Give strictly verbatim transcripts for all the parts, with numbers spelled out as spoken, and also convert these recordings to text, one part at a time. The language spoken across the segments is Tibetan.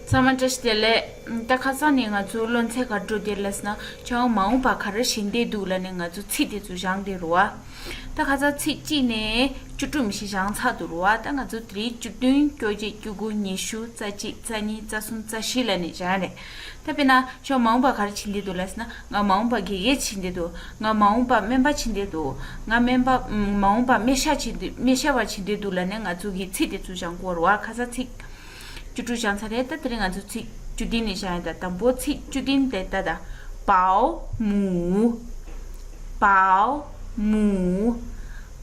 ཚང་མ་བཀྲ་ཤིས་བདེ་ལེགས། ད་ཁ་སང་ནས་ང་ཚོ་སློབ་ཚན་ག་འགྲོ་དེ་ལབ་ན་ཆང་མ་འོངས་པ་ག་རེ་བྱེད་འདོད་འདུག་ལབ་ནས་ང་ཚོ་ཚིག་དེ་ཚོ་སྦྱངས་དེ་རུ་བ། ད་ཁ་སང་ཚིག་གཅིག་ནས་བཅུ་དྲུག་མི་ཤི་སྦྱངས་ཚར་འདུག་རུ་བ། ད་ང་ཚོ་དེ་རིང་བཅུ་བདུན་བཅོ་བརྒྱད་བཅུ་དགུ་ཉི་ཤུ་རྩ་གཅིག་རྩ་གཉིས་རྩ་གསུམ་རྩ་བཞི་ལབ་ནས་སྦྱངས་རེད། ད་དཔེར་ན་ཆང་མ་འོངས་པ་ག་རེ་བྱེད་འདོད་འདུག་ལབ་ན་ང་མ་འོངས་པ་དགེ་རྒན་བྱེད་འདོད་འདུག་ང་མ་འོངས་པ་སྨན་པ་བྱེད་འདོད་འདུག་ང་སྨན་པ་མ་འོངས་པ་སྨན་ཞབས་བྱེད་འདོད་སྨན་ཞབས་པ་བྱེད་འདོད་འདུག་ལབ་ནས་ང་ཚོ་གི་ཚིག་དེ་ཚོ་སྦྱངས་དགོས་རུ་བ། ཁ་སང་ཚིག་བཅུ་དྲུག་སྦྱངས་ཚར་རེད། ད་དེ་རིང་ང་ཚོ་ཚིག་བཅུ་བདུན་ནས་སྦྱངས་ཡོད། ད་དང་པོ་ཚིག་བཅུ་བདུན་དེ་ད་ད་保姆། 保姆།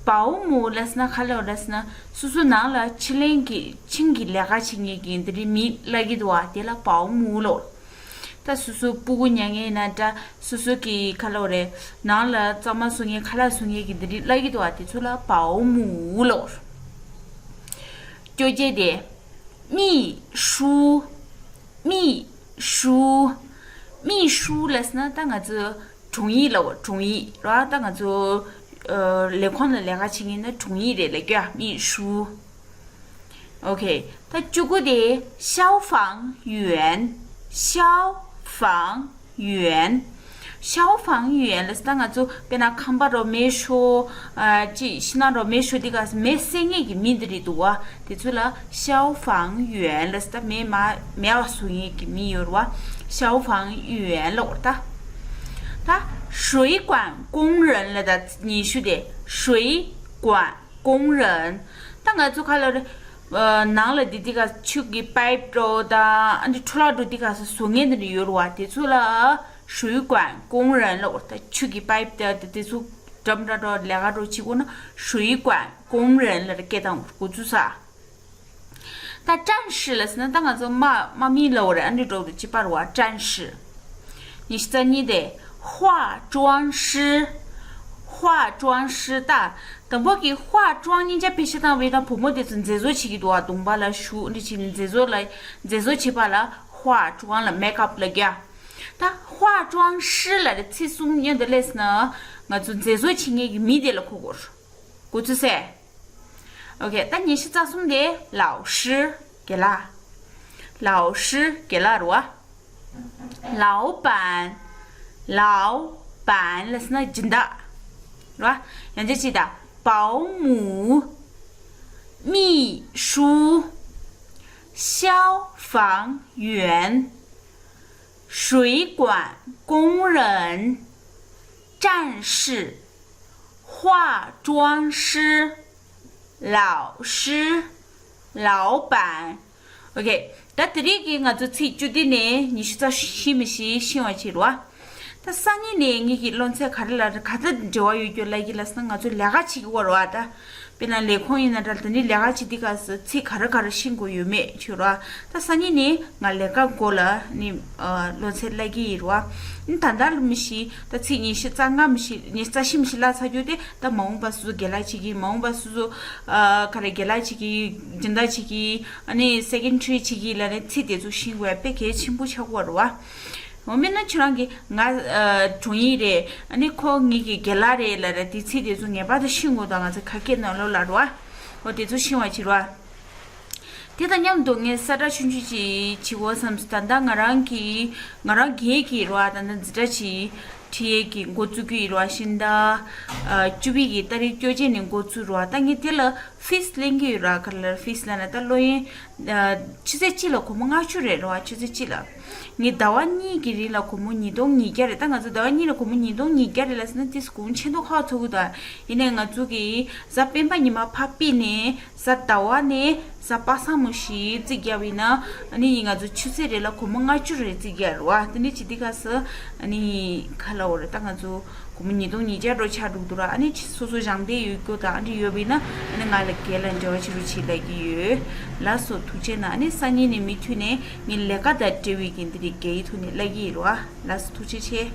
保姆་ལབ་ན་ག་ལབ་ལབ་ན་སོ་སོ་ནང་ལ་ཕྱི་གླིང་གི་ཕྱིང་གི་ལས་ཀ་བྱེད་མཁན་གྱི་འདི་རིགས་མི་ལབ་ཀྱི་འདུག་བ། དེ་ལ་保姆་ལབ། ད་སོ་སོ་སྤུ་གུ་ཉར་མཁན་ཡིན་ན་འདྲ། སོ་སོ་གི་ཁ་ལོ་རེད། ནང་ལ་གཙང་མ་བཟོ་མཁན་ཁ་ལག་བཟོ་མཁན་གྱི་འདི་རིགས་ལབ་ཀྱི་འདུག་བ། དེ་ཚོ་ལ་保姆་ལབ། བཅོ་བརྒྱད་དེ། 秘书། 秘书། 秘书་ལབ་ན་ད་ང་ཚོ་དྲུང་ཡིག་ལབ། དྲུང་ཡིག་ར། ད་ང་ཚོ་ཨ་ལས་ཁུངས་ལ་ལས་ཀ་བྱེད་མཁན་ན་དྲུང་ཡིག་རེད་ལབ་ཀྱི་ཡ། 秘书། ཨོ་ཁེ། ད་བཅུ་དགུ་དེ་消防员། 消防员། 消防员་ལབ་ད་ང་ཚོ་དཔེར་ན་ཁང་པ་རོ་མེ་ཤོ་ཨ་ཅི་ཤི་ན་རོ་མེ་ཤོ་དེ་ག་མེ་བསད་མཁན་གྱི་མི་འདི་རེད་འདུག་བ། དེ་ཚོ་ལ་消防员་ལབ་ད་མེ་མ་མེ་བ་བཟོ་མཁན་གྱི་མི་ཡོད་རུ་བ། 消防员་ལབ་ད། ད་水管工人་ལབ་ད་ཉི་ཤུ་དེ་水管 工人། ད་ང་ཚོ་ཁ་ལ་རེ་ནང་ལ་འདི་འདི་ག་ཆུ་གི་པའིབ་འགྲོ་དང་ཨ་འདི་འཕྲོ་བརླག་འགྲོ་འདི་ག་ས་བཟོ་མཁན་འདི་འདྲ་ཡོད་རུ་བ། དེ་ཚོ་ལ་水管工人་ལབ། ད་ཆུ་གི་པའིབ་དང་དེ་ཚོ་འགྲམ་འདྲ་འགྲོ་ལས་ཀ་འགྲོ་བྱེད་དགོས་ན་水管工人་ལབ་སྐད་བཏང་དགོས་ཚུལ་ས། ད་战士་ལབ་ཟེར་ན་ད་ང་ཚོ་དམག་དམག་མི་ལབ་རེད། ཨ་འདི་འགྲོ་འདི་ཅི་པར་བ་战士། 二十三ཉིན་དེ་化妆师། 化妆师། ད་དང་པོ་གི་化妆་སྙིང་རྗེ་བེད་སྤྱོད་བཏང་བས་ན་བུ་མོ་དེ་ཚོ་མཛེས་བཟོ་བྱེད་ཀྱི་འདུག་བ། གདོང་པ་ལ་བྱུག་འདི་བྱེད་མཛེས་བཟོ་ལ་མཛེས་བཟོ་བྱེད་པ་ལ་化妆་ལ་མེག་ཨབ་ལ་རྒྱ། ད་化妆师་ལ་རེ་ཚིག་གསུམ་མཉམ་དུ་སླེབས་ན་ང་ཚོ་མཛེས་བཟོ་བྱེད་མཁན་གྱི་མི་དེ་ལ་གོ་དགོས། གོ་ཚུལ་གསལ། ཨོ་ཁེ། ད་ཉི་ཤུ་རྩ་གསུམ་དེ་老师། དགེ་ལགས། 老师། དགེ་ལགས་རུ་བ། 老板། 老板་ལབ་ཟེར་ན་སྦྱིན་བདག་རུ་བ། ཡང་ཅི་ཅི་ད། 保姆། 秘书། 消防员། 水管工人、战士、化妆师、老师、老板。 ཨོ་ཁེ། ད་དེ་རིང་གི་ང་ཚོ་ཚིག་བཅུ་བདུན་ནས་ཉི་ཤུ་རྩ་བཞི་མི་ཤི་ཤི་བ་བྱེད་རོགས། ད་སང་ཉིན་ནས་ངེད་ཀྱི་སློབ་ཚན་ག་རེ་ལ་ག་ད་འབྲེལ་བ་ཡོད་རྒྱུ་ལ་ཡི་ལ་སང་ང་ཚོ་ལས་ཀ་བྱེད་ཀྱི་བར་བ་ད། དཔེར་ན་ལས་ཁུངས་ཡིན་ན་འདྲ་དེ་ནི་ལས་ཀ་བྱེད་དུས་སྐབས་སུ་ཚིག་ག་རེ་ག་རེ་ཤེས་དགོས་ཡོད་མེད་ཆོད་ར། ད་སང་ཉིན་ནི་ང་ལས་ཀ་འགོ་ལ་ནི་ཨ་བློ་འཚབ་སླེབས་ཀྱི་ཡིན་ར། ད་ད་ལྟ་ལ་མི་ཤེས། ད་ཚིག་ཉི་ཤུ་རྩ་ལྔ་མི་ཤེས། ཉི་ཤུ་རྩ་བཞི་མི་ཤེས་ལ་ཚ་རྒྱུ་དེ་ད་མ་འོངས་པ་སུ་སུ་རྒན་ལགས་བྱེད་ཀྱི། མ་འོངས་པ་སུ་སུ་ཨ་ག་རེ་རྒན་ལགས་བྱེད་ཀྱི། སྦྱིན་བདག་བྱེད་ཀྱི། ཨ་ནི་སེ་ཀེ་རེ་ཊ་རི་བྱེད་ཀྱི་ལ་ནི་ཚིག་དེ་ཚོ་ཤེས་དགོས་དཔེ་གལ་ཆེན་པོ་ཆགས་ཀྱི་ཡོད་ར། འོ་མེད་ན་ཁྱོད་རང་གིས་ང་ཨ་དྲུང་ཡིག་རེད། ཨ་ནི་ཁོ་ངེད་ཀྱི་རྒན་ལགས་རེད་ལབ་ར། དེ་ཚིག་དེ་ཚོ་ངེས་པར་དུ་ཤེས་དགོས་དང་། ང་ཚོ་ཁ་སྐད་ནང་ལོགས་ལ་རོ། འོ་དེ་ཚོ་ཤེས་པ་བྱེད་རོ། དེ་དང་མཉམ་དུ་ངས་གསལ་བསྒྲགས་ཆུང་ཆུང་ཅིག་བྱེད་དགོས་བསམ་སོང་། ད་ལྟ་ང་རང་གིས་ང་རང་སྒེར་གྱི་རོ། ད་ལྟ་འཛིན་གྲྭ་ཅིག་ཁྲིད་ཡས་ཀྱི་འགོ་བཙུགས་ཀྱི་ཡོད་རོ། ཕྱི་ཟླ་ཨ་བཅུ་པའི་གི་ཏ་རིག་བཅོ་བརྒྱད་ནས་འགོ་བཙུགས་རོ། ད་ངས་དེ་ལ་ཕིས་ལེན་གྱི་ཡོད་ར། ག་ལ་ཕིས་ལབ་ན་ད་སློབ་ཡོན་ཨ་ཆུ་ཚོད་གཅིག་ལ་སྒོར་མོ་ལྔ་བཅུ་རེད་རོ། ཆུ་ཚོད་གཅིག་ལ། ངས་ཟླ་བ་གཉིས་ཀྱི་རིང་ལ་སྒོར་མོ་ཉིས་སྟོང་ཉིས་བརྒྱ་རེད། ད་ང་ཚོ་ཟླ་བ་གཉིས་ལ་སྒོར་མོ་ཉིས་སྟོང་ཉིས་བརྒྱ་རེད་ལབ་ཟེར་ན་དེ་གོང་ཆེ་མདོག་ཁ་བ་ཚོ་གི་ད། ཡིན་ནའི་ང་ཚོ་གི་གཟའ་སྤེན་པ་ཉི་མ་ཕ་པི་ནས་གཟའ་ཟླ་བ་ནས་གཟའ་པ་སངས་མོ་ཞིག་རྩིས་རྒྱག་པ་ཡིན་ན། ཨ་ནི་ང་ཚོ་ཆུ་ཚོད་རེ་ལ་སྒོར་མོ་ལྔ་བཅུ་རེ་རྩིས་རྒྱག་རེད་བ། དེ་འདྲ་བྱེད་དུས་སྐབས་སུ་ཨ་ནི་ག་ལབ་དགོས་རེད། ད་ང་ཚོ་སྒོར་མོ་ཉིས་སྟོང་ཉིས་བརྒྱ་འགྲོ་ཆགས་འགྲོ་འདུག་ར། ཨ་ནི་སོ་སོ་སྦྱང་བདེ་ཡོད་རྒྱུ་དང་ཨ་འདྲ་ཡོད་པ་ཡིན་ན་ཨ་ནི་ང་ལ་རྒན་ལགས་འབྲེལ་བ་བྱེད་རོགས་བྱེད་ལབ་ཀྱི་ཡོད། ལགས་སོ། ཐུགས་རྗེ་གནང་། ཨ་ནི་སང་ཉིན་ནས་མུ་མཐུད་ནས་ངས་ལས་ཀ་དང་འབྲེལ་བའི་གི་འདི་རིགས་རྒྱག་གི་ཐོག་ནས་ལབ་ཀྱི་ཡིན་ར། ལགས་སོ། ཐུགས་རྗེ་ཆེ།